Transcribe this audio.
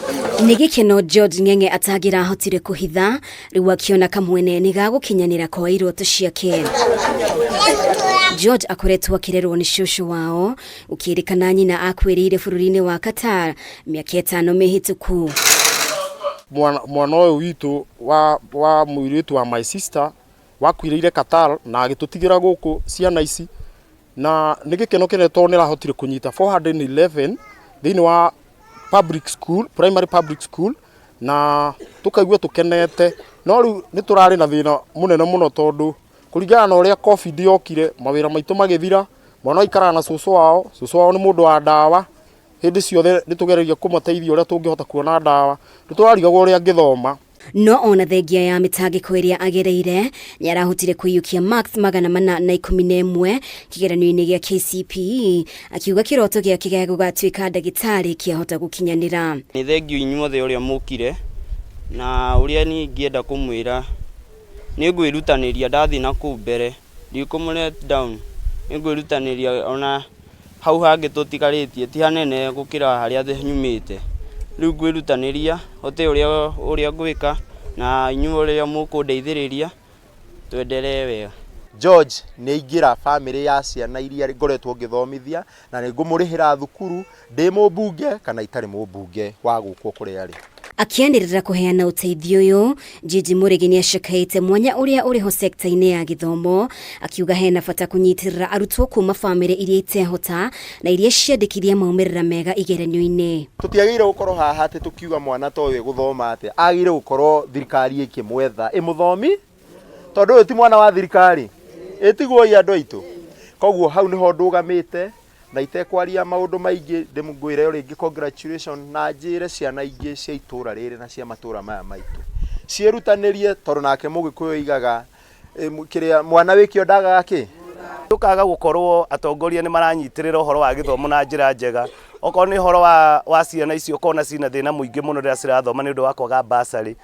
Nĩ gĩkeno George Ng'eng'e atangĩrahotire kũhitha, rĩu akĩona kamwene nĩ gagũkinyanĩra kwa iroto ciake. George akoretwo akĩrerwo nĩ cũcũ wao, gũkĩrĩkana nyina akuĩrĩire bũrũri-inĩ wa Qatar mĩaka 5 mĩhĩtũku. Mwana ũyũ witũ wa mũirĩtu wa my sister wakuĩrĩire Qatar na agĩtũtigĩra gũkũ ciana ici, na nĩ gĩkeno kĩnene tondũ nĩ arahotire kũnyita 411 thĩinĩ wa public school, primary public school, na tũkaigua tũkenete. No rĩu nĩ tũrarĩ na thĩna mũnene mũno tondũ kũringana na ũrĩa COVID yokire, mawĩra maitũ magĩthira, mwana aikaraga na cũcũ wao, cũcũ wao nĩ mũndũ wa ndawa, hĩndĩ ciothe nĩ tũgeragia kũmateithia ũrĩa tũngĩhota kuona ndawa, nĩ tũrarigagwo ũrĩa angĩthoma. No ona thengia ya mĩtangĩko ĩrĩa agereire, nĩ arahotire kũiyũkia marks 411 kĩgeranio-inĩ gĩa KCPE, akiuga kĩroto gĩake gĩa gũgatuĩka ndagĩtarĩ kĩahota gũkinyanĩra. Nĩ thengio inyuothe ũrĩa mũkire, na ũrĩa niĩ ingĩenda kũmwĩra, nĩ ngwĩrutanĩria ndathiĩ na kũu mbere, ndikũmũ let down, nĩ ngwĩrutanĩria ona hau hangĩ tũtigarĩtie ti hanene gũkĩra harĩa nyumĩte. Rĩu ngwĩrutanĩria hote ũrĩa ngwĩka na inyuĩ ũrĩa mũkũndeithĩrĩria twendelee wega. George nĩ aingĩra bamĩrĩ ya ciana iria ngoretwo ngĩthomithia, na nĩ ngũmũrĩhĩra thukuru ndĩ mũmbunge kana itarĩ mũmbunge wa gũkũ kũrĩa arĩ. Akĩanĩrĩra kũheana ũteithio ũyũ, Njinji Mũrĩgi nĩ acakaĩte mwanya ũrĩa ũrĩho sekta-inĩ ya gĩthomo, akiuga hena bata kũnyitĩrĩra arutwo kuma bamĩrĩ iria itehota na iria ciandĩkirie maumĩrĩra mega igeranio-inĩ. Tũtiagĩrĩire gũkorwo haha atĩ tũkiuga mwana ta ũyũ egũthoma atĩa, agĩrĩire gũkorwo thirikari ĩkĩmwetha ĩmũthomi, tondũ ũyũ ti mwana wa thirikari, ĩtiguoi andũ aitũ. Koguo hau nĩho ndũgamĩte na itekwaria maũndũ maingĩ, ndĩmũngwĩre o rĩngĩ congratulation, na njĩre ciana ingĩ cia itũra rĩrĩ na cia matũra maya maitũ ciĩrutanĩrie, tondũ nake Mũgĩkũyũ oigaga kĩrĩa mwana wĩkĩo ndagaga kĩ. Tũkaga gũkorwo atongoria nĩ maranyitĩrĩra ũhoro wa gĩthomo na njĩra njega, okorwo nĩ ũhoro wa ciana icio ũkona cina thĩna mũingĩ mũno rĩrĩa cirathoma nĩ ũndũ wa kwaga bursary.